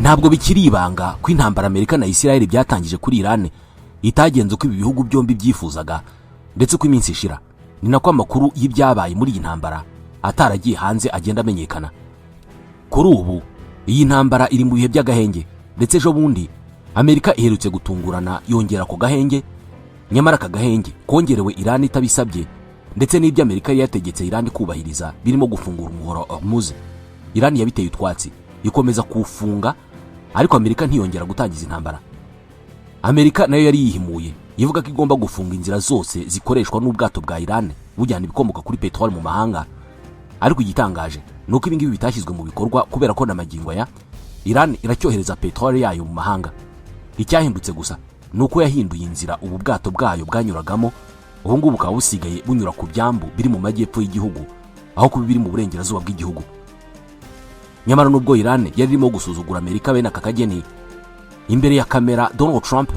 Ntabwo bikiri ibanga ko intambara Amerika na Israel byatangije kuri Iran itagenze uko ibi bihugu byombi byifuzaga, ndetse uko iminsi ishira ni nako amakuru y'ibyabaye muri iyi ntambara ataragiye hanze agenda amenyekana. Kuri ubu iyi ntambara iri mu bihe by'agahenge, ndetse ejo bundi Amerika iherutse gutungurana yongera ku gahenge. Nyamara aka gahenge kongerewe Iran itabisabye, ndetse n'ibyo Amerika yari yategetse Iran kubahiriza birimo gufungura umuhora wa Hormuz, Iran yabiteye utwatsi ikomeza kuwufunga, ariko Amerika ntiyongera gutangiza intambara. Amerika nayo yari yihimuye ivuga ko igomba gufunga inzira zose zikoreshwa n'ubwato bwa Iran bujyana ibikomoka kuri peteroli mu mahanga. Ariko igitangaje ni uko ibingibi bitashyizwe mu bikorwa, kubera ko na magingo aya Iran iracyohereza peteroli yayo mu mahanga. Icyahindutse gusa ni uko yahinduye inzira ubu bwato bwayo bwanyuragamo, ubu ngubu bukaba busigaye bunyura ku byambu biri mu majyepfo y'igihugu aho kuba biri mu burengerazuba bw'igihugu. Nyamara nubwo Iran yari irimo gusuzugura Amerika bene aka kageni imbere ya kamera, Donald Trump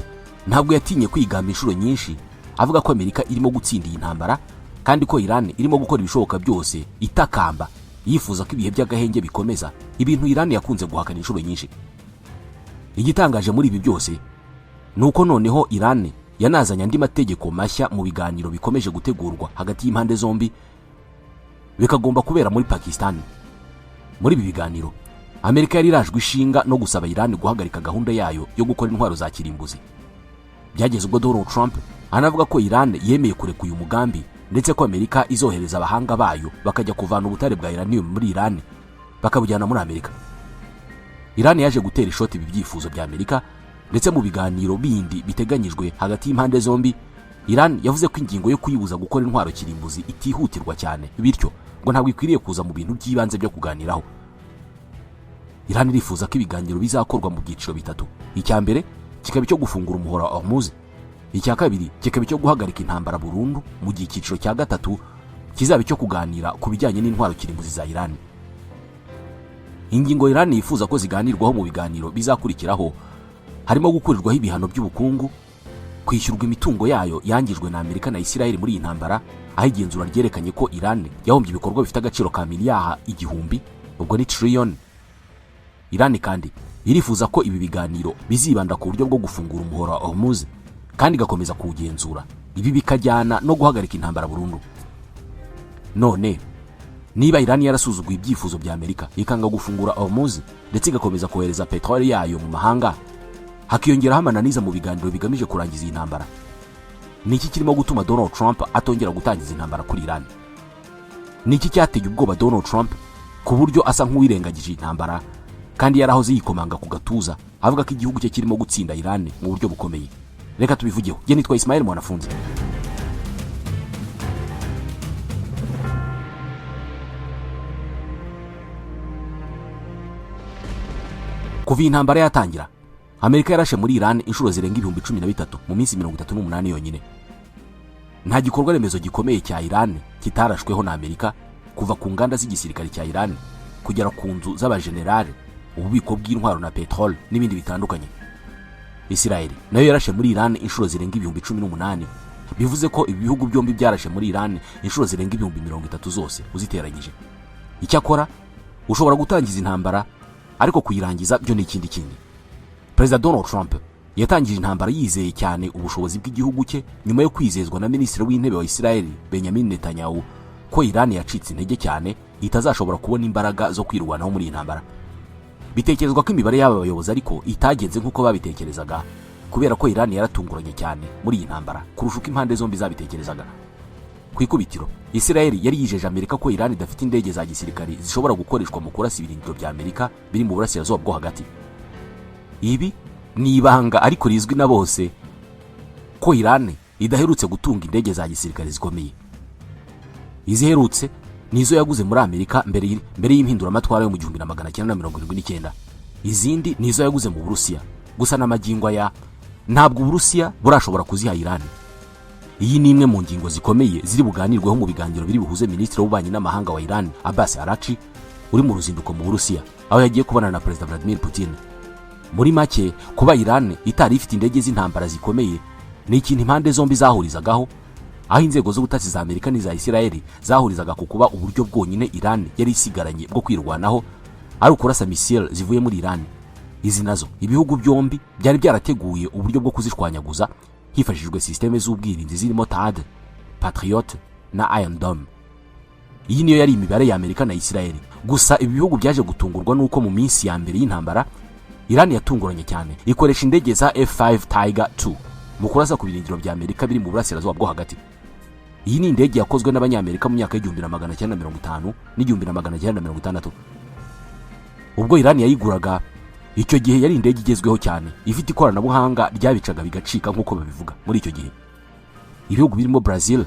ntabwo yatinye kwigamba inshuro nyinshi avuga ko Amerika irimo gutsinda iyi ntambara, kandi ko Iran irimo gukora ibishoboka byose itakamba yifuza ko ibihe by'agahenge bikomeza, ibintu Iran yakunze guhakana inshuro nyinshi. Igitangaje muri ibi byose ni uko noneho Iran yanazanye andi mategeko mashya mu biganiro bikomeje gutegurwa hagati y'impande zombi, bikagomba kubera muri Pakistan. Muri ibi biganiro Amerika yari irajwe ishinga no gusaba Iran guhagarika gahunda yayo yo gukora intwaro za kirimbuzi. Byageze ubwo Donald Trump anavuga ko Iran yemeye kureka uyu mugambi, ndetse ko Amerika izohereza abahanga bayo bakajya kuvana ubutare bwa uranium muri Iran bakabujyana muri Amerika. Iran yaje gutera ishoti ibi byifuzo bya Amerika, ndetse mu biganiro bindi biteganyijwe hagati y'impande zombi, Iran yavuze ko ingingo yo kuyibuza gukora intwaro kirimbuzi itihutirwa cyane, bityo ngo ntabwo ikwiriye kuza mu bintu by'ibanze byo kuganiraho. Iran irifuza ko ibiganiro bizakorwa mu byiciro bitatu: icya mbere kikaba icyo gufungura umuhora wa Hormuz, icya kabiri kikaba icyo guhagarika intambara burundu, mu gihe icyiciro cya gatatu kizaba icyo kuganira ku bijyanye n'intwaro kirimbuzi za Iran. Ingingo Iran yifuza ko ziganirwaho mu biganiro bizakurikiraho harimo gukurirwaho ibihano by'ubukungu, kwishyurwa imitungo yayo yangijwe na Amerika na Israel muri iyi ntambara, aho igenzura ryerekanye ko Iran yahombye ibikorwa bifite agaciro ka miliyari 1000, ubwo ni trillion. Iran kandi irifuza ko ibi biganiro bizibanda ku buryo bwo gufungura umuhora wa Hormuz kandi igakomeza kuwugenzura, ibi bikajyana no guhagarika intambara burundu. None niba Iran yarasuzuguye ibyifuzo bya Amerika ikanga gufungura Hormuz ndetse igakomeza kohereza peteroli yayo mu mahanga, hakiyongeraho amananiza mu biganiro bigamije kurangiza iyi ntambara, ni iki kirimo gutuma Donald Trump atongera gutangiza intambara kuri Iran? Ni iki cyateye ubwoba Donald Trump ku buryo asa nk'uwirengagije iyi ntambara kandi yarahoze yikomanga ku gatuza avuga ko igihugu cye kirimo gutsinda Iran mu buryo bukomeye? Reka tubivugeho. Jye nitwa Ismael Mwanafunzi. Kuva iyi ntambara yatangira, Amerika yarashe muri Iran inshuro zirenga 13,000 mu minsi 38 yonyine. Nta gikorwa remezo gikomeye cya Iran kitarashweho na Amerika, kuva ku nganda z'igisirikare cya Iran kugera ku nzu z'abajenerali, ububiko bw'intwaro na peteroli n'ibindi bitandukanye. Israel nayo yarashe muri Iran inshuro zirenga 18,000, bivuze ko ibi bihugu byombi byarashe muri Iran inshuro zirenga 30,000 zose uziteranyije. Icyakora ushobora gutangiza intambara, ariko kuyirangiza byo ni ikindi kindi. Perezida Donald Trump yatangije intambara yizeye cyane ubushobozi bw'igihugu cye, nyuma yo kwizezwa na Minisitiri w'Intebe wa Israel Benjamin Netanyahu ko Iran yacitse intege cyane itazashobora kubona imbaraga zo kwirwanaho muri iyi ntambara. Bitekerezwa ko imibare y'aba bayobozi ariko itagenze nk'uko babitekerezaga, kubera ko Iran yaratunguranye cyane muri iyi ntambara kurusha uko impande zombi zabitekerezaga. Ku ikubitiro Israel yari yijeje Amerika ko Iran idafite indege za gisirikari zishobora gukoreshwa mu kurasa ibirindiro bya Amerika biri mu burasirazuba bwo hagati. Ibi ni ibanga ariko rizwi na bose ko Iran idaherutse gutunga indege za gisirikare zikomeye. Iziherutse ni izo yaguze muri Amerika mbere y'impinduramatwara yo mu 1979, izindi ni izo yaguze mu Burusiya. Gusa n'amagingo aya ntabwo Uburusiya burashobora kuziha Iran. Iyi ni imwe mu ngingo zikomeye ziri buganirweho mu biganiro biri buhuze Minisitiri w'Ububanyi n'Amahanga wa Iran Abbas Arachi, uri mu ruzinduko mu Burusiya aho yagiye kubonana na Perezida Vladimir Putin. Muri make, kuba Iran itari ifite indege z'intambara zikomeye ni ikintu impande zombi zahurizagaho, aho inzego z'ubutasi za Amerika n'iza Israel zahurizaga ku kuba uburyo bwonyine Iran yari isigaranye bwo kwirwanaho ari ukurasa misile zivuye muri Iran. Izi nazo ibihugu byombi byari byarateguye uburyo bwo kuzishwanyaguza hifashishijwe système z'ubwirinzi zirimo THAAD, Patriot na Iron Dome. Iyi niyo yari imibare ya Amerika na Israel. Gusa ibi bihugu byaje gutungurwa nuko mu minsi ya mbere y'intambara Iran yatunguranye cyane, ikoresha indege za F5 Tiger 2 mu kurasa ku birindiro bya Amerika biri mu burasirazuba bwo hagati. Iyi ni indege yakozwe n'Abanyamerika mu myaka y'1950 n'1960. Ubwo Iran yayiguraga icyo gihe, yari indege igezweho cyane, ifite ikoranabuhanga ryabicaga bigacika nk'uko babivuga. Muri icyo gihe ibihugu birimo Brazil,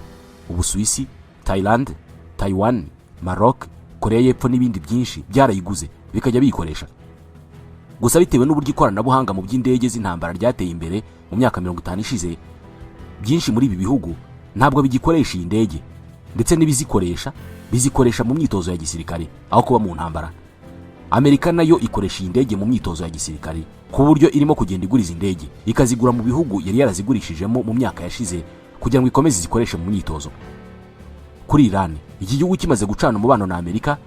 Ubusuwisi, Thailand, Taiwan, Maroc, Korea y'Epfo n'ibindi byinshi byarayiguze, bikajya biyikoresha. Gusa bitewe n'uburyo ikoranabuhanga mu by'indege z'intambara ryateye imbere mu myaka 50 ishize, byinshi muri ibi bihugu ntabwo bigikoresha iyi ndege, ndetse n'ibizikoresha bizikoresha mu myitozo ya gisirikare aho kuba mu ntambara. Amerika nayo ikoresha iyi ndege mu myitozo ya gisirikare, ku buryo irimo kugenda igura izi ndege, ikazigura mu bihugu yari yarazigurishijemo mu myaka yashize, kugira ngo ikomeze izikoreshe mu myitozo. Kuri Iran, iki gihugu kimaze gucana umubano na Amerika,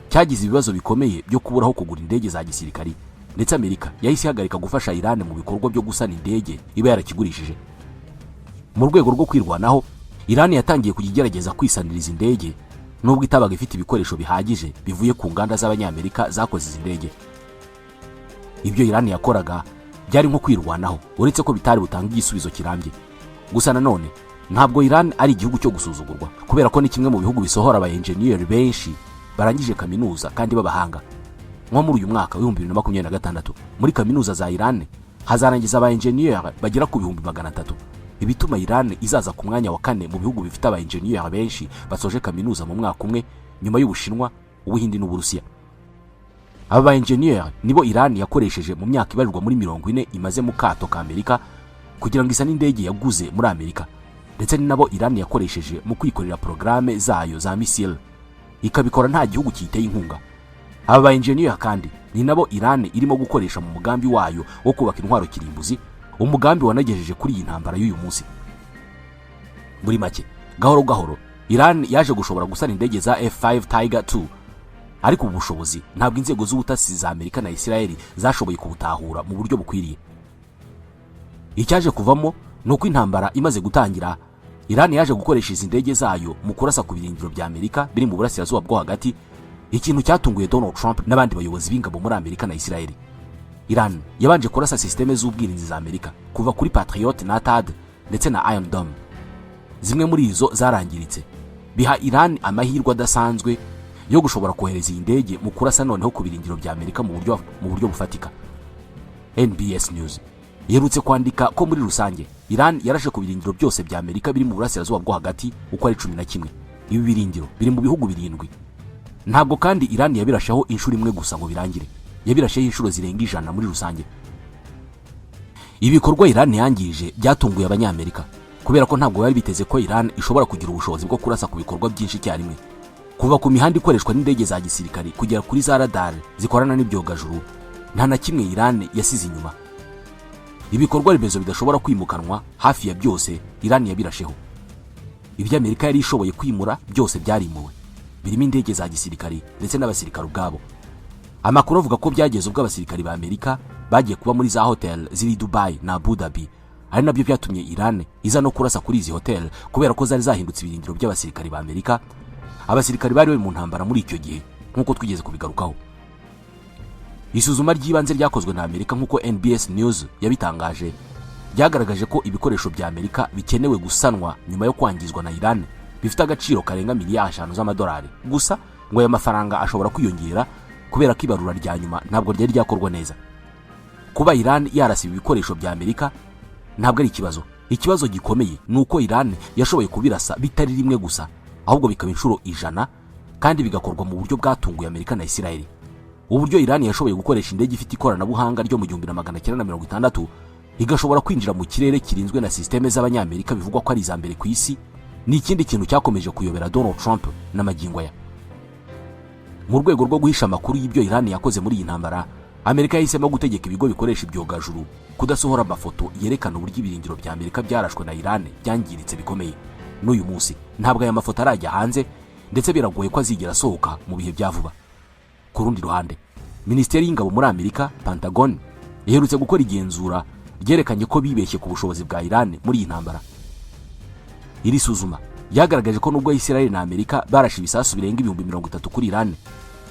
cyagize ibibazo bikomeye byo kubura aho kugura indege za gisirikari, ndetse Amerika yahise ihagarika gufasha Iran mu bikorwa byo gusana indege iba yarakigurishije. Mu rwego rwo kwirwanaho, Iran yatangiye kujya igerageza kwisanira izi ndege, nubwo itabaga ifite ibikoresho bihagije bivuye ku nganda z'Abanyamerika zakoze izi ndege. Ibyo Iran yakoraga byari nko kwirwanaho, uretse ko bitari butange igisubizo kirambye. Gusa nanone ntabwo Iran ari igihugu cyo gusuzugurwa, kubera ko ni kimwe mu bihugu bisohora aba enjeniyeri benshi barangije kaminuza kandi b'abahanga. Nko muri uyu mwaka w'2026, muri kaminuza za Iran hazarangiza aba enjeniyeri bagera ku 300,000, ibituma Iran izaza ku mwanya wa kane mu bihugu bifite aba enjeniyeri benshi basoje kaminuza mu mwaka umwe, nyuma y'Ubushinwa, Ubuhindi n'Uburusiya. Aba ba enjeniyeri nibo Iran yakoresheje mu myaka ibarirwa muri 40 imaze mu kato ka Amerika kugira ngo isane indege yaguze muri Amerika, ndetse ni nabo Iran yakoresheje mu kwikorera porogaramu zayo za misile, ikabikora nta gihugu kiyiteye inkunga. Aba ba enjeniyeri kandi ni nabo Iran irimo gukoresha mu mugambi wayo wo kubaka intwaro kirimbuzi, umugambi wanagejeje kuri iyi ntambara y'uyu munsi. Muri make, gahoro gahoro Iran yaje gushobora gusana indege za F5 Tiger 2, ariko ubu bushobozi ntabwo inzego z'ubutasi za Amerika na Israel zashoboye kubutahura mu buryo bukwiriye. Icyaje kuvamo ni uko intambara imaze gutangira, Iran yaje gukoresha izi ndege zayo mu kurasa ku birindiro bya Amerika biri mu burasirazuba bwo hagati, ikintu cyatunguye Donald Trump n'abandi bayobozi b'ingabo muri Amerika na Israel. Iran yabanje kurasa système z'ubwirinzi za Amerika, kuva kuri Patriot na THAAD ndetse na Iron Dome. Zimwe muri izo zarangiritse, biha Iran amahirwe adasanzwe yo gushobora kohereza iyi ndege mu kurasa noneho ku birindiro bya Amerika mu buryo bufatika. NBS News iherutse kwandika ko muri rusange Iran yarashe ku birindiro byose bya Amerika biri mu burasirazuba bwo hagati uko ari 11. Ibi birindiro biri mu bihugu birindwi. Ntabwo kandi Iran yabirasheho inshuro imwe gusa ngo birangire, yabirasheho inshuro zirenga 100 muri rusange. Ibikorwa Iran yangije byatunguye Abanyamerika, kubera ko ntabwo bari biteze ko Iran ishobora kugira ubushobozi bwo kurasa ku bikorwa byinshi icyarimwe, kuva ku mihanda ikoreshwa n'indege za gisirikari kugera kuri za radar zikorana n'ibyogajuru. Nta na kimwe Iran yasize inyuma. Ibikorwa remezo bidashobora kwimukanwa hafi ya byose Iran yabirasheho. Ibyo Amerika yari ishoboye kwimura byose byarimuwe, birimo indege za gisirikari ndetse n'abasirikari ubwabo. Amakuru avuga ko byageze ubwo abasirikari ba Amerika bagiye kuba muri za hotel ziri Dubai na Abu Dhabi, ari nabyo byatumye Iran iza no kurasa kuri izi hotel, kubera ko zari zahindutse ibirindiro by'abasirikari ba Amerika, abasirikari bari bari mu ntambara muri icyo gihe, nk'uko twigeze kubigarukaho. Isuzuma ry'ibanze ryakozwe na Amerika, nk'uko NBS News yabitangaje, ryagaragaje ko ibikoresho bya Amerika bikenewe gusanwa nyuma yo kwangizwa na Iran bifite agaciro karenga miliyari 5 z'amadolari. Gusa ngo aya mafaranga ashobora kwiyongera, kubera ko ibarura rya nyuma ntabwo ryari ryakorwa neza. Kuba Iran yarasiba ibikoresho bya Amerika ntabwo ari ikibazo. Ikibazo gikomeye ni uko Iran yashoboye kubirasa bitari rimwe gusa, ahubwo bikaba inshuro 100, kandi bigakorwa mu buryo bwatunguye Amerika na Israel. Uburyo Iran yashoboye gukoresha indege ifite ikoranabuhanga ryo mu 1960, igashobora kwinjira mu kirere kirinzwe na système z'Abanyamerika bivugwa ko ari iza mbere ku isi, ni ikindi kintu cyakomeje kuyobera Donald Trump n'amagingo aya. Mu rwego rwo guhisha amakuru y'ibyo Iran yakoze muri iyi ntambara, Amerika yahisemo gutegeka ibigo bikoresha ibyogajuru kudasohora amafoto yerekana uburyo ibirindiro bya Amerika byarashwe na Iran byangiritse bikomeye. N'uyu munsi ntabwo aya mafoto arajya hanze, ndetse biragoye ko azigera asohoka mu bihe bya vuba. Ku rundi ruhande, Minisiteri y'Ingabo muri Amerika, Pentagon, Iherutse gukora igenzura ryerekanye ko bibeshye ku bushobozi bwa Iran muri iyi ntambara. Iri suzuma ryagaragaje ko nubwo Israel na Amerika barashe ibisasu birenga 30,000 kuri Iran,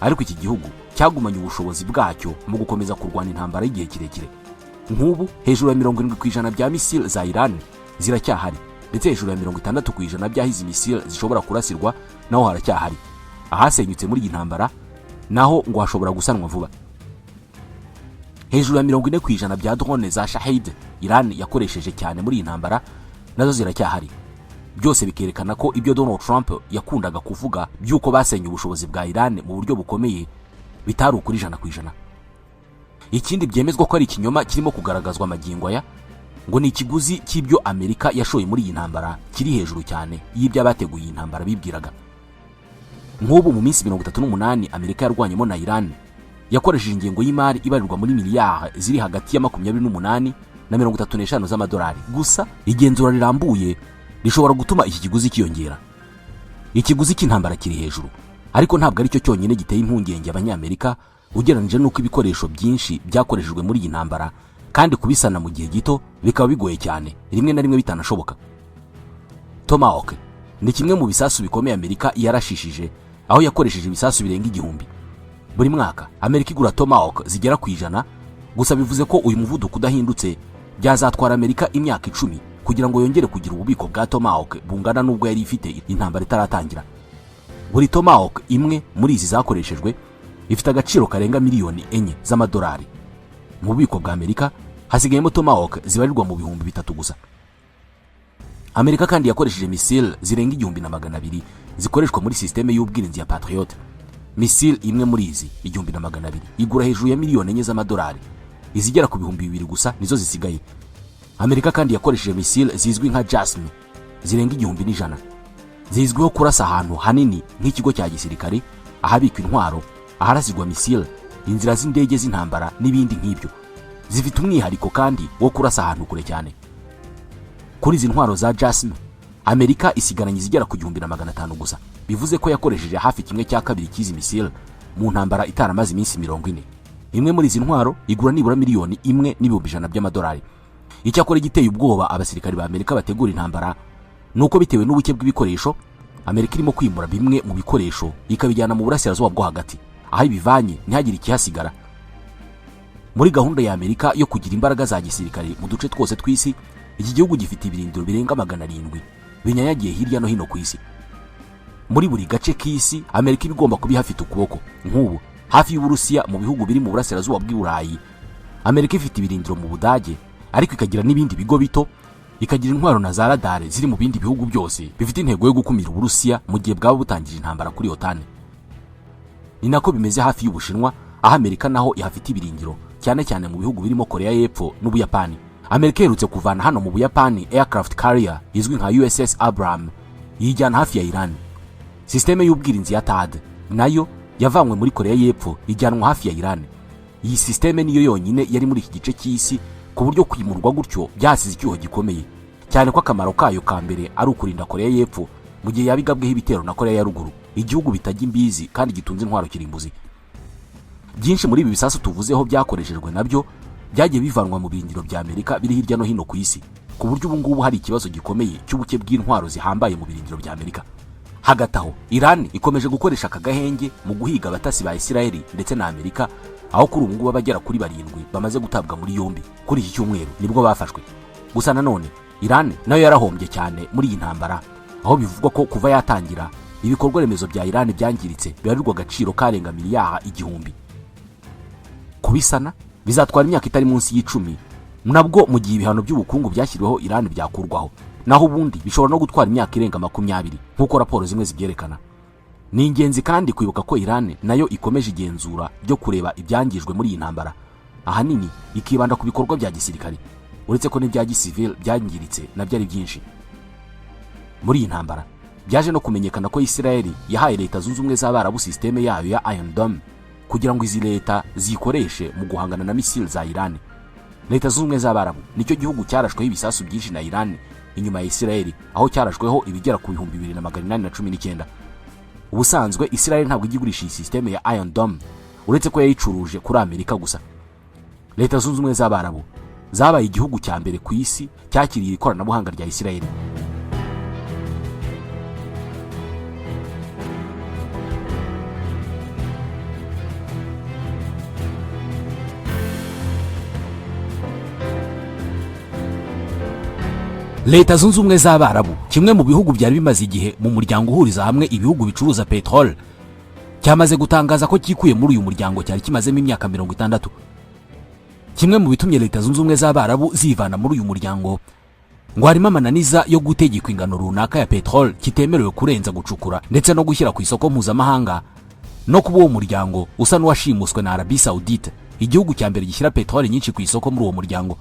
ariko iki gihugu cyagumanye ubushobozi bwacyo mu gukomeza kurwana intambara y'igihe kirekire. Nk'ubu hejuru ya 70% bya misile za Iran ziracyahari, ndetse hejuru ya 60% by'aho izi misile zishobora kurasirwa naho haracyahari. Ahasenyutse muri iyi ntambara naho ngo hashobora gusanwa vuba. Hejuru ya 40% bya drone za Shahid Iran yakoresheje cyane muri iyi ntambara nazo ziracyahari. Byose bikerekana ko ibyo Donald Trump yakundaga kuvuga by'uko basenye ubushobozi bwa Iran mu buryo bukomeye bitari ukuri 100%. Ikindi byemezwa ko ari ikinyoma kirimo kugaragazwa amagingo aya ngo ni ikiguzi cy'ibyo Amerika yashoye muri iyi ntambara kiri hejuru cyane y'ibyo abateguye iyi ntambara bibwiraga. Nk'ubu mu minsi 38 Amerika yarwanyemo na Iran, yakoresheje ingengo y'imari ibarirwa muri miliyari ziri hagati ya 28 na 35 z'amadolari. Gusa igenzura rirambuye rishobora gutuma iki kiguzi cyiyongera. Ikiguzi cy'intambara kiri hejuru, ariko ntabwo aricyo cyonyine giteye impungenge Abanyamerika, ugereranyije n'uko ibikoresho byinshi byakoreshejwe muri iyi ntambara, kandi kubisana mu gihe gito bikaba bigoye cyane, rimwe na rimwe bitanashoboka. Tomahawk ni kimwe mu bisasu bikomeye Amerika yarashishije, aho yakoresheje ibisasu birenga 1000. Buri mwaka Amerika igura Tomahawk zigera ku 100 gusa. Bivuze ko uyu muvuduko udahindutse, byazatwara Amerika imyaka 10 kugira ngo yongere kugira ububiko bwa Tomahawk bungana n'ubwo yari ifite intambara itaratangira. Buri Tomahawk imwe muri izi zakoreshejwe ifite agaciro karenga miliyoni 4 z'amadolari. Mu bubiko bwa Amerika hasigayemo Tomahawk zibarirwa mu 3000 gusa. Amerika kandi yakoresheje misile zirenga 1200 zikoreshwa muri sisiteme y'ubwirinzi ya Patriot. Misile imwe muri izi 1200 igura hejuru ya miliyoni 4 z'amadolari. Izigera ku 2000 gusa nizo zisigaye. Amerika kandi yakoresheje misile zizwi nka JASSM zirenga 1100, zizwiho kurasa ahantu hanini nk'ikigo cya gisirikare, ahabikwa intwaro, aharasirwa misile, inzira z'indege z'intambara n'ibindi nk'ibyo. Zifite umwihariko kandi wo kurasa ahantu kure cyane. Kuri izi ntwaro za JASSM, Amerika isigaranye izigera ku 1500 gusa. Bivuze ko yakoresheje hafi kimwe cya kabiri cy'izi misile mu ntambara itaramaze iminsi 40. Imwe muri izi ntwaro igura nibura 1,100,000 by'amadolari. Icyakora igiteye ubwoba abasirikari ba Amerika bategura intambara ni uko bitewe n'ubuke bw'ibikoresho, Amerika irimo kwimura bimwe mu bikoresho ikabijyana mu Burasirazuba bwo Hagati, aho ibivanye ntihagire ikihasigara. Muri gahunda ya Amerika yo kugira imbaraga za gisirikare mu duce twose tw'isi, iki gihugu gifite ibirindiro birenga 700 binyanyagiye hirya no hino ku isi. Muri buri gace k'isi Amerika iba igomba kuba ihafite ukuboko. Nk'ubu hafi y'Uburusiya, mu bihugu biri mu burasirazuba bw'i Burayi, Amerika ifite ibirindiro mu Budage, ariko ikagira n'ibindi bigo bito, ikagira intwaro na za radare ziri mu bindi bihugu byose bifite intego yo gukumira Uburusiya mu gihe bwaba butangije intambara kuri OTAN. Ni nako bimeze hafi y'Ubushinwa, aho Amerika naho ihafite ibirindiro, cyane cyane mu bihugu birimo Korea y'Epfo n'Ubuyapani. Amerika iherutse kuvana hano mu Buyapani aircraft carrier izwi nka USS Abraham, yijyana hafi ya Iran. Sisiteme y'ubwirinzi ya THAAD nayo yavanywe muri Korea y'Epfo, ijyanwa hafi ya Iran. Iyi sisiteme niyo yonyine yari muri iki gice cy'isi, ku buryo kwimurwa gutyo byasize icyuho gikomeye cyane, ko akamaro kayo ka mbere ari ukurinda Korea y'Epfo mu gihe yaba igabweho ibitero na Korea ya Ruguru, igihugu bitajya imbizi kandi gitunze intwaro kirimbuzi. Byinshi muri ibi bisasu tuvuzeho byakoreshejwe nabyo byagiye bivanwa mu birindiro bya Amerika biri hirya no hino ku isi, ku buryo ubu ngubu hari ikibazo gikomeye cy'ubuke bw'intwaro zihambaye mu birindiro bya Amerika. Hagati aho Iran ikomeje gukoresha aka gahenge mu guhiga abatasi ba Isirayeli ndetse na Amerika, aho kuri ubu ngubu abagera kuri barindwi bamaze gutabwa muri yombi. Kuri iki cyumweru nibwo bafashwe. Gusa nanone Iran nayo yarahombye cyane muri iyi ntambara, aho bivugwa ko kuva yatangira ibikorwa remezo bya Iran byangiritse bibarirwa agaciro karenga miliyari 1000. Kubisana bizatwara imyaka itari munsi y'10, nabwo mu gihe ibihano by'ubukungu byashyiriweho Iran byakurwaho. Naho ubundi bishobora no gutwara imyaka irenga 20, nk'uko raporo zimwe zibyerekana. Ni ingenzi kandi kwibuka ko Iran nayo ikomeje igenzura ryo kureba ibyangijwe muri iyi ntambara, ahanini ikibanda ku bikorwa bya gisirikare, uretse ko n'ibya gisivile byangiritse nabyo ari byinshi. Muri iyi ntambara byaje no kumenyekana ko Isirayeli yahaye Leta Zunze Ubumwe z'Abarabu sisiteme yayo ya Iron Dome kugira ngo izi leta ziyikoreshe mu guhangana na misile za Iran. Leta Zunze Ubumwe z'Abarabu nicyo gihugu cyarashweho ibisasu byinshi na Iran inyuma ya Isirayeli, aho cyarashweho ibigera ku 2819. Ubusanzwe Isirayeli ntabwo ijya igurisha iyi sisiteme ya Iron Dome, uretse ko yayicuruje kuri Amerika gusa. Leta Zunze Ubumwe z'Abarabu zabaye igihugu cya mbere ku isi cyakiriye ikoranabuhanga rya Isirayeli. Leta Zunze Ubumwe z'Abarabu, kimwe mu bihugu byari bimaze igihe mu muryango uhuriza hamwe ibihugu bicuruza peteroli, cyamaze gutangaza ko cyikuye muri uyu muryango cyari kimazemo imyaka 60. Kimwe mu bitumye Leta Zunze Ubumwe z'Abarabu zivana muri uyu muryango ngo harimo amananiza yo gutegekwa ingano runaka ya peteroli kitemerewe kurenza gucukura ndetse no gushyira ku isoko mpuzamahanga, no kuba uwo muryango usa n'uwashimuswe na Arabie Saoudite, igihugu cya mbere gishyira peteroli nyinshi ku isoko muri uwo muryango.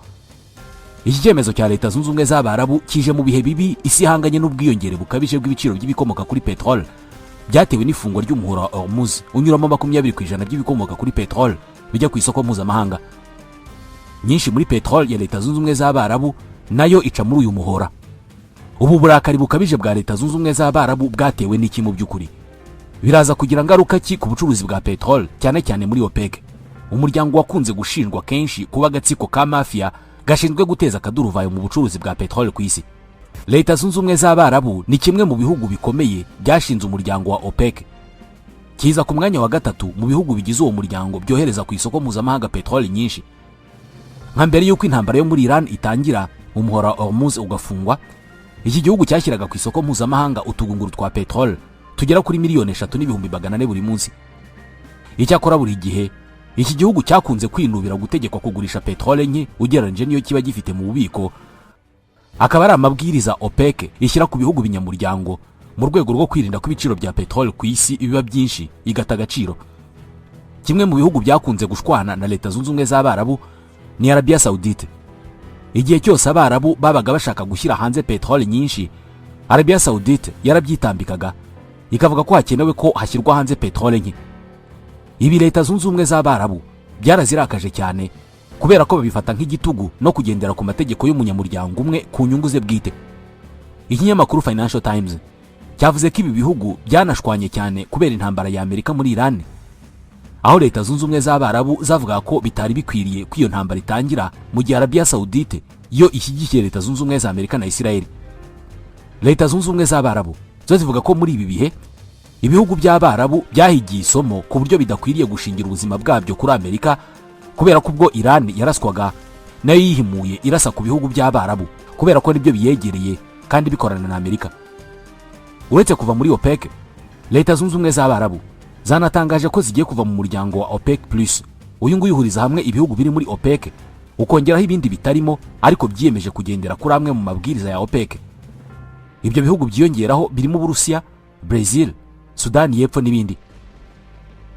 Iki cyemezo cya Leta Zunze Ubumwe z'Abarabu kije mu bihe bibi isi ihanganye n'ubwiyongere bukabije bw'ibiciro by'ibikomoka kuri peteroli byatewe n'ifungwa ry'umuhora wa Hormuz unyuramo 20% by'ibikomoka kuri peteroli bijya ku isoko mpuzamahanga. Nyinshi muri peteroli ya Leta Zunze Ubumwe z'Abarabu nayo ica muri uyu muhora. Ubu burakari bukabije bwa Leta Zunze Ubumwe z'Abarabu bwatewe n'iki mu by'ukuri? Biraza kugira ngaruka ki ku bucuruzi bwa peteroli, cyane cyane muri OPEC, umuryango wakunze gushinjwa kenshi kuba agatsiko ka mafia gashinzwe guteza akaduruvayo mu bucuruzi bwa peteroli ku isi? Leta Zunze Ubumwe z'Abarabu ni kimwe mu bihugu bikomeye byashinze umuryango wa OPEC, kiza ku mwanya wa gatatu mu bihugu bigize uwo muryango byohereza ku isoko mpuzamahanga peteroli nyinshi. Nka mbere y'uko intambara yo muri Iran itangira, umuhora wa Hormuz ugafungwa, iki gihugu cyashyiraga ku isoko mpuzamahanga utugunguru twa peteroli tugera kuri 3,400,000 buri munsi. Icyakora buri gihe iki gihugu cyakunze kwinubira gutegekwa kugurisha peteroli nke ugereranyije n'iyo kiba gifite mu bubiko, akaba ari amabwiriza OPEC ishyira ku bihugu binyamuryango mu rwego rwo kwirinda ko ibiciro bya peteroli ku isi biba byinshi igata agaciro. Kimwe mu bihugu byakunze gushwana na Leta Zunze Ubumwe z'Abarabu ni Arabia Saoudite. Igihe cyose Abarabu babaga bashaka gushyira hanze peteroli nyinshi, Arabia Saoudite yarabyitambikaga ikavuga ko hakenewe ko hashyirwa hanze peteroli nke. Ibi Leta Zunze Ubumwe z'Abarabu byarazirakaje cyane kubera ko babifata nk'igitugu no kugendera ku mategeko y'umunyamuryango umwe ku nyungu ze bwite. Ikinyamakuru Financial Times cyavuze ko ibi bihugu byanashwanye cyane kubera intambara ya Amerika muri Iran, aho Leta Zunze Ubumwe z'Abarabu zavuga ko bitari bikwiriye ko iyo ntambara itangira mu gihe Arabia Saoudite yo ishyigikiye Leta Zunze Ubumwe za Amerika na Israel. Leta Zunze Ubumwe z'Abarabu zo zivuga ko muri ibi bihe ibihugu by'Abarabu byahigiye isomo ku buryo bidakwiriye gushingira ubuzima bwabyo kuri Amerika, kubera ko ubwo Iran yaraswaga nayo yihimuye irasa ku bihugu by'Abarabu kubera ko nibyo biyegereye kandi bikorana na Amerika. Uretse kuva muri OPEC, Leta Zunze Ubumwe z'Abarabu zanatangaje ko zigiye kuva mu muryango wa OPEC Plus. Uyu nguyu uhuriza hamwe ibihugu biri muri OPEC ukongeraho ibindi bitarimo ariko byiyemeje kugendera kuri amwe mu mabwiriza ya OPEC. Ibyo bihugu byiyongeraho birimo Uburusiya, Brazil, Sudani y'Epfo n'ibindi.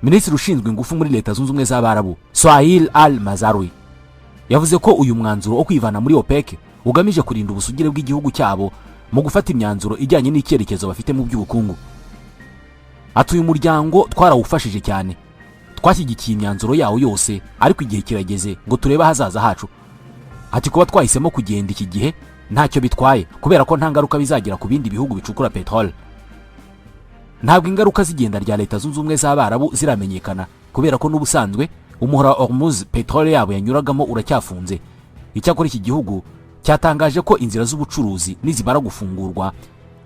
Minisitiri ushinzwe ingufu muri Leta Zunze Ubumwe z'Abarabu, Swahil Al Mazarwi, yavuze ko uyu mwanzuro wo kwivana muri OPEC ugamije kurinda ubusugire bw'igihugu cyabo mu gufata imyanzuro ijyanye n'icyerekezo bafite mu by'ubukungu. Ati: "Uyu muryango twarawufashije cyane, twashyigikiye imyanzuro yawo yose, ariko igihe kirageze ngo turebe ahazaza hacu." Ati: "Kuba twahisemo kugenda iki gihe ntacyo bitwaye kubera ko nta ngaruka bizagira ku bindi bihugu bicukura peteroli." Ntabwo ingaruka z'igenda rya Leta Zunze Ubumwe z'Abarabu ziramenyekana kubera ko n'ubusanzwe umuhora wa Hormuz peteroli yabo yanyuragamo uracyafunze. Icyakora iki gihugu cyatangaje ko inzira z'ubucuruzi nizimara gufungurwa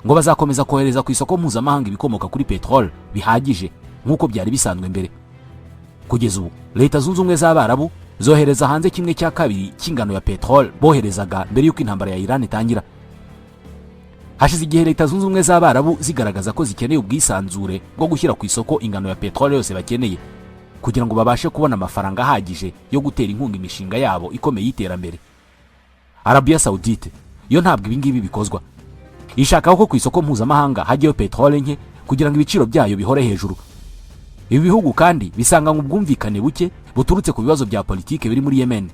ngo bazakomeza kohereza ku isoko mpuzamahanga ibikomoka kuri peteroli bihagije nk'uko byari bisanzwe mbere. Kugeza ubu Leta Zunze Ubumwe z'Abarabu zohereza hanze 2/3 cy'ingano ya peteroli boherezaga mbere y'uko intambara ya Iran itangira. Hashize igihe Leta Zunze Ubumwe z'Abarabu zigaragaza ko zikeneye ubwisanzure bwo gushyira ku isoko ingano ya peteroli yose bakeneye kugira ngo babashe kubona amafaranga ahagije yo gutera inkunga imishinga yabo ikomeye y'iterambere. Arabia Saoudite yo ntabwo ibi ngibi bikozwa, ishaka ko ku isoko mpuzamahanga hajyayo peteroli nke kugira ngo ibiciro byayo bihore hejuru. Ibi bihugu kandi bisanganywe ubwumvikane buke buturutse ku bibazo bya politike biri muri Yemen.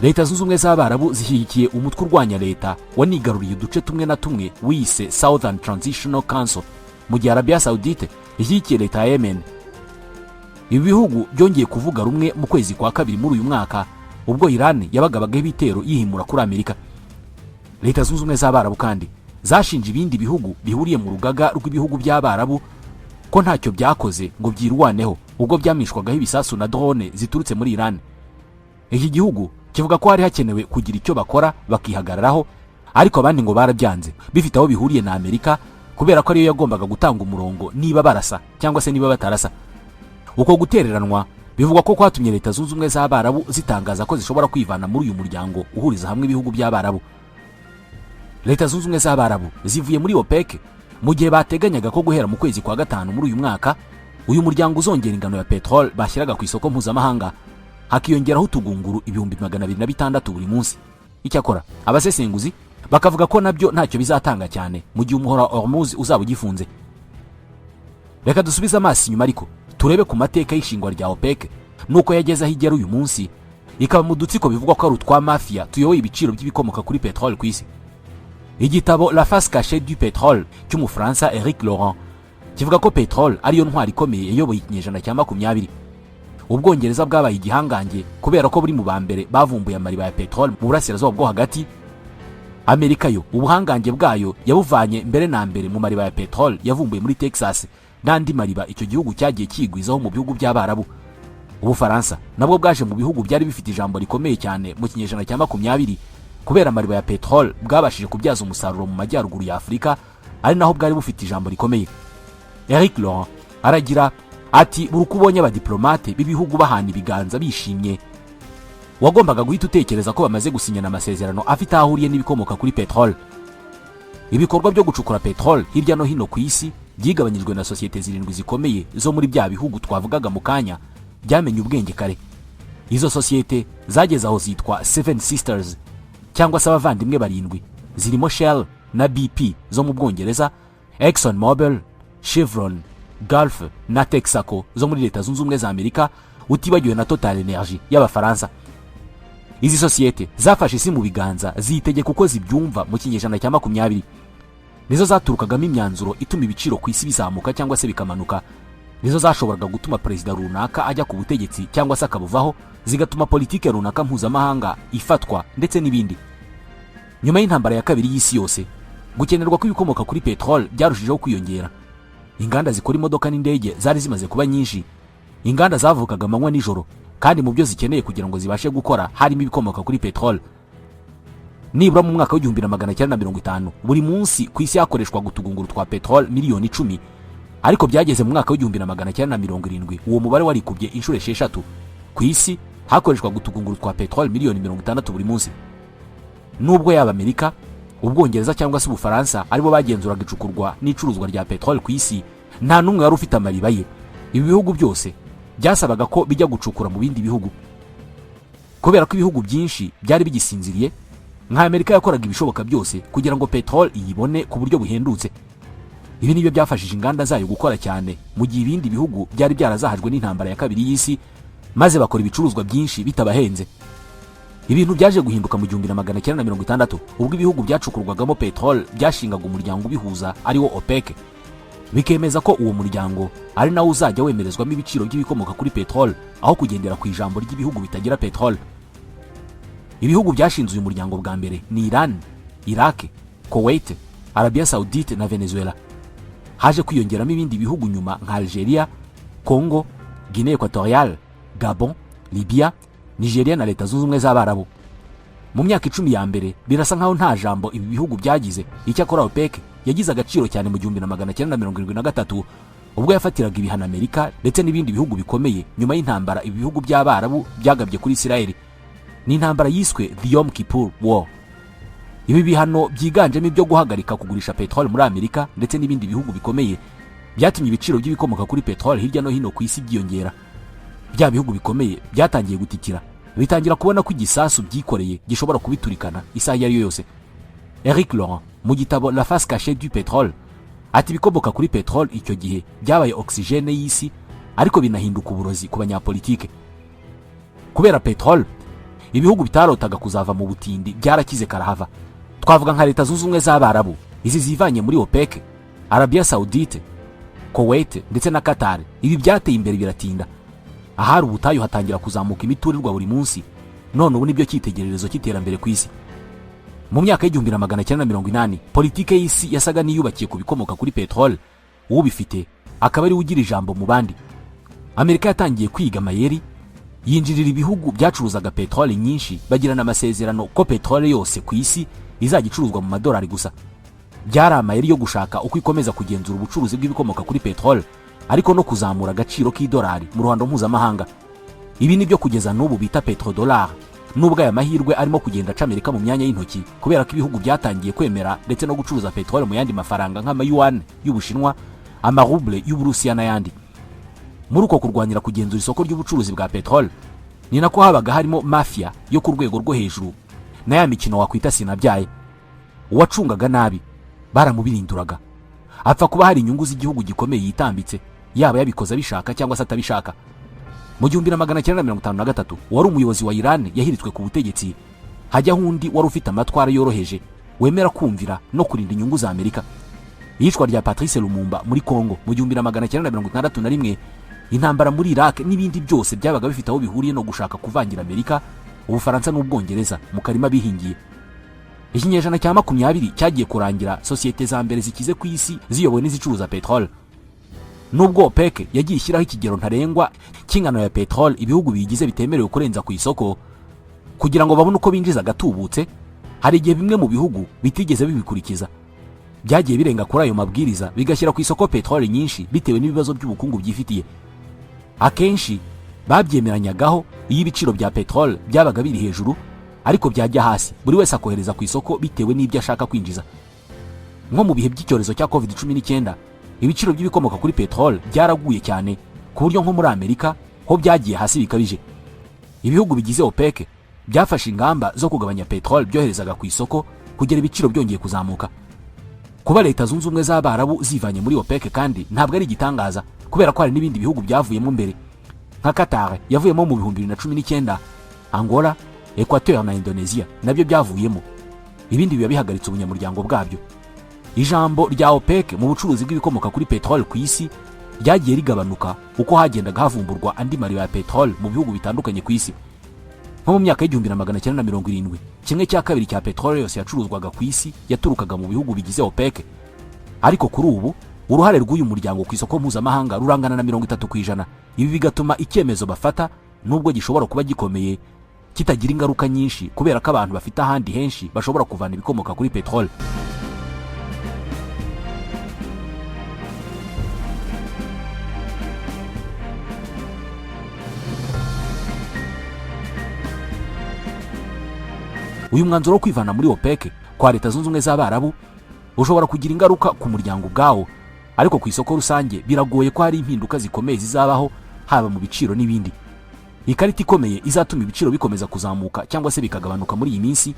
Leta Zunze Ubumwe z'Abarabu zishyigikiye umutwe urwanya leta wanigaruriye uduce tumwe na tumwe wiyise Southern Transitional Council, mu gihe Arabia Saoudite ishyigikiye leta ya Yemen. Ibi bihugu byongeye kuvuga rumwe mu kwezi kwa kabiri muri uyu mwaka, ubwo Iran yabagabagaho ibitero yihimura kuri Amerika. Leta Zunze Ubumwe z'Abarabu kandi zashinje ibindi bihugu bihuriye mu rugaga rw'ibihugu by'Abarabu ko ntacyo byakoze ngo byirwaneho ubwo byamishwagaho ibisasu na drone ziturutse muri Iran. Iki gihugu kivuga ko hari hakenewe kugira icyo bakora bakihagararaho, ariko abandi ngo barabyanze, bifite aho bihuriye na Amerika, kubera ko ariyo yagombaga gutanga umurongo niba barasa cyangwa se niba batarasa. Uko gutereranwa bivugwa ko kwatumye Leta Zunze Ubumwe z'Abarabu zitangaza ko zishobora kwivana muri uyu muryango uhuriza hamwe ibihugu by'Abarabu. Leta Zunze Ubumwe z'Abarabu zivuye muri OPEC mu gihe bateganyaga ko guhera mu kwezi kwa gatanu muri uyu mwaka uyu muryango uzongera ingano ya peteroli bashyiraga ku isoko mpuzamahanga, hakiyongeraho utugunguru 206,000 buri munsi. Icyakora abasesenguzi bakavuga ko nabyo ntacyo bizatanga cyane mu gihe umuhora wa Hormuz uzaba ugifunze. Reka dusubize amaso inyuma ariko turebe ku mateka y'ishingwa rya OPEC nuko yageze aho igera uyu munsi, ikaba mu dutsiko bivugwa ko ari utwa mafiya tuyoboye ibiciro by'ibikomoka kuri peteroli ku isi. Igitabo "La face cachée du pétrole" cy'Umufaransa Eric Laurent kivuga ko peteroli ariyo ntwari ikomeye yayoboye ikinyejana cya 20. Ubwongereza bwabaye igihangange kubera ko buri mu ba mbere bavumbuye amariba ya peteroli mu Burasirazuba bwo Hagati. Amerika yo ubuhangange bwayo yabuvanye mbere na mbere mu mariba ya peteroli yavumbuye muri Texas n'andi mariba icyo gihugu cyagiye kigwizaho mu bihugu by'Abarabu. Ubufaransa nabwo bwaje mu bihugu byari bifite ijambo rikomeye cyane mu kinyejana cya 20 kubera amariba ya peteroli bwabashije kubyaza umusaruro mu majyaruguru ya Afurika, ari naho bwari bufite ijambo rikomeye. Eric Laurent aragira ati: "Buri uko ubonye abadiplomate b'ibihugu bahana ibiganza bishimye, wagombaga guhita utekereza ko bamaze gusinyana amasezerano afite aho ahuriye n'ibikomoka kuri peteroli." Ibikorwa byo gucukura peteroli hirya no hino ku isi byigabanyijwe na sosiyete zirindwi zikomeye zo muri bya bihugu twavugaga mu kanya byamenye ubwenge kare. Izo sosiyete zageze aho zitwa Seven Sisters cyangwa se abavandimwe barindwi. Zirimo Shell na BP zo mu Bwongereza, Exxon Mobil, Chevron, Gulf na Texaco zo muri Leta Zunze Ubumwe za Amerika, utibagiwe na Total Energy y'Abafaransa. Izi sosiyete zafashe isi mu biganza, ziyitegeka uko zibyumva mu kinyejana cya 20. Nizo zaturukagamo imyanzuro ituma ibiciro ku isi bizamuka cyangwa se bikamanuka. Nizo zashoboraga gutuma perezida runaka ajya ku butegetsi cyangwa se akabuvaho, zigatuma politike runaka mpuzamahanga ifatwa, ndetse n'ibindi. Nyuma y'intambara ya kabiri y'isi yose, gukenerwa kw'ibikomoka kuri peteroli byarushijeho kwiyongera. Inganda zikora imodoka n'indege zari zimaze kuba nyinshi. Inganda zavukaga amanywa nijoro, kandi mu byo zikeneye kugira ngo zibashe gukora harimo ibikomoka kuri peteroli. Nibura mu mwaka w'1950, buri munsi ku isi hakoreshwaga utugunguru twa peteroli miliyoni 10, ariko byageze mu mwaka w'1970 uwo mubare warikubye inshuro 6. Ku isi hakoreshwaga utugunguru twa peteroli miliyoni 60 buri munsi. Nubwo yaba Amerika, Ubwongereza cyangwa se Ubufaransa aribo bagenzuraga icukurwa n'icuruzwa rya peteroli ku isi, nta n'umwe wari ufite amariba ye. Ibi bihugu byose byasabaga ko bijya gucukura mu bindi bihugu. Kubera ko ibihugu byinshi byari bigisinziriye, nka Amerika yakoraga ibishoboka byose kugira ngo peteroli iyibone ku buryo buhendutse. Ibi nibyo byafashije inganda zayo gukora cyane mu gihe ibindi bihugu byari byarazahajwe n'intambara ya kabiri y'isi, maze bakora ibicuruzwa byinshi bitabahenze. Ibintu byaje guhinduka mu 1960, ubwo ibihugu byacukurwagamo peteroli byashingaga umuryango ubihuza, ariwo OPEC, bikemeza ko uwo muryango ari nawo uzajya wemerezwamo ibiciro by'ibikomoka kuri peteroli aho kugendera ku ijambo ry'ibihugu bitagira peteroli. Ibihugu byashinze uyu muryango bwa mbere ni Iran, Iraq, Kuwait, Arabia Saudite na Venezuela. Haje kwiyongeramo ibindi bihugu nyuma nka Algeria, Congo, Guinée Equatoriale, Gabon, Libya, Nigeria na Leta Zunze Ubumwe z'Abarabu. Mu myaka 10 ya mbere birasa nkaho nta jambo ibi bihugu byagize. Icyakora OPEC yagize agaciro cyane mu 1973, ubwo yafatiraga ibihano Amerika ndetse n'ibindi bihugu bikomeye nyuma y'intambara ibi bihugu by'Abarabu byagabye kuri Isirayeli. Ni intambara yiswe the Yom Kippur War. Ibi bihano byiganjemo ibyo guhagarika kugurisha peteroli muri Amerika ndetse n'ibindi bihugu bikomeye byatumye ibiciro by'ibikomoka kuri peteroli hirya no hino ku isi byiyongera. Bya bihugu bikomeye byatangiye gutitira, bitangira kubona ko igisasu byikoreye gishobora kubiturikana isaha iyo ari yo yose. Eric Laurent mu gitabo "La face cachée du pétrole" ati: "Ibikomoka kuri peteroli icyo gihe byabaye oxygène y'isi, ariko binahinduka uburozi ku banyapolitike." Kubera peteroli, ibihugu bitarotaga kuzava mu butindi byarakize karahava. Twavuga nka Leta Zunze Ubumwe z'Abarabu, izi zivanye muri OPEC, Arabia Saudite, Kuwait ndetse na Qatar. Ibi byateye imbere biratinda, ahari ubutayu hatangira kuzamuka imiturirwa buri munsi, none ubu nibyo cyitegererezo cy'iterambere ku isi. Mu myaka y'1980, politike y'isi yasaga n'iyubakiye ku bikomoka kuri peteroli, ubifite akaba ariwe ugira ijambo mu bandi. Amerika yatangiye kwiga amayeri. Yinjirira ibihugu byacuruzaga peteroli nyinshi, bagirana amasezerano ko peteroli yose ku isi izajya icuruzwa mu madolari gusa. Byari amayeri yo gushaka uko ikomeza kugenzura ubucuruzi bw'ibikomoka kuri peteroli, ariko no kuzamura agaciro k'idolari mu ruhando mpuzamahanga. Ibi ni byo kugeza n'ubu bita petrodollar, nubwo aya mahirwe arimo kugenda aca Amerika mu myanya y'intoki, kubera ko ibihugu byatangiye kwemera ndetse no gucuruza peteroli mu yandi mafaranga nk'amayuan y'Ubushinwa, amaruble y'Uburusiya n'ayandi. Muri uko kurwanira kugenzura isoko ry'ubucuruzi bwa peteroli, ni nako habaga harimo mafia yo ku rwego rwo hejuru na ya mikino wakwita sinabyaye. Uwacungaga nabi baramubirinduraga, apfa kuba hari inyungu z'igihugu gikomeye yitambitse, yaba yabikoze abishaka cyangwa se atabishaka. Mu 1953, wari umuyobozi wa Iran yahiritswe ku butegetsi, hajyaho undi wari ufite amatwara yoroheje, wemera kumvira no kurinda inyungu za Amerika. Iyicwa rya Patrice Lumumba muri Congo mu 1961, intambara muri Iraq n'ibindi byose byabaga bifite aho bihuriye no gushaka kuvangira Amerika, Ubufaransa n'Ubwongereza mu karima bihingiye. Ikinyejana cya 20 cyagiye kurangira sosiyete za mbere zikize ku isi ziyobowe n'izicuruza peteroli. Nubwo OPEC yagiye ishyiraho ikigero ntarengwa cy'ingano ya peteroli ibihugu biyigize bitemerewe kurenza ku isoko kugira ngo babone uko binjiza agatubutse, hari igihe bimwe mu bihugu bitigeze bibikurikiza, byagiye birenga kuri ayo mabwiriza, bigashyira ku isoko peteroli nyinshi bitewe n'ibibazo by'ubukungu byifitiye. Akenshi babyemeranyagaho iyo ibiciro bya peteroli byabaga biri hejuru, ariko byajya hasi buri wese akohereza ku isoko bitewe n'ibyo ashaka kwinjiza. Nko mu bihe by'icyorezo cya COVID-19, ibiciro by'ibikomoka kuri peteroli byaraguye cyane, ku buryo nko muri Amerika ho byagiye hasi bikabije. Ibihugu bigize OPEC byafashe ingamba zo kugabanya peteroli byoherezaga ku isoko kugera ibiciro byongeye kuzamuka. Kuba Leta Zunze Ubumwe z'Abarabu zivanye muri OPEC kandi ntabwo ari igitangaza, kubera ko hari n'ibindi bihugu byavuyemo mbere, nka Qatar yavuyemo mu 2019, Angola, Equateur na Indonesia nabyo byavuyemo, ibindi biba bihagaritse ubunyamuryango bwabyo. Ijambo rya OPEC mu bucuruzi bw'ibikomoka kuri peteroli ku isi ryagiye rigabanuka uko hagendaga havumburwa andi mariba ya peteroli mu bihugu bitandukanye ku isi. Nko mu myaka y'1970, 1/2 cya peteroli yose yacuruzwaga ku isi yaturukaga mu bihugu bigize OPEC, ariko kuri ubu uruhare rw'uyu muryango ku isoko mpuzamahanga rurangana na 30%. Ibi bigatuma icyemezo bafata, nubwo gishobora kuba gikomeye, kitagira ingaruka nyinshi, kubera ko abantu bafite ahandi henshi bashobora kuvana ibikomoka kuri peteroli. Uyu mwanzuro wo kwivana muri OPEC kwa Leta Zunze Ubumwe z'Abarabu ushobora kugira ingaruka ku muryango ubwawo, ariko ku isoko rusange biragoye ko hari impinduka zikomeye zizabaho, haba mu biciro n'ibindi. Ikarita ikomeye izatuma ibiciro bikomeza kuzamuka cyangwa se bikagabanuka muri iyi minsi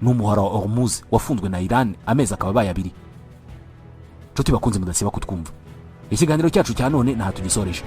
ni umuhora wa Hormuz wafunzwe na Iran amezi akaba abaye 2. Nshuti bakunze mudasiba kutwumva, ikiganiro cyacu cya none ntaha tugisoreje.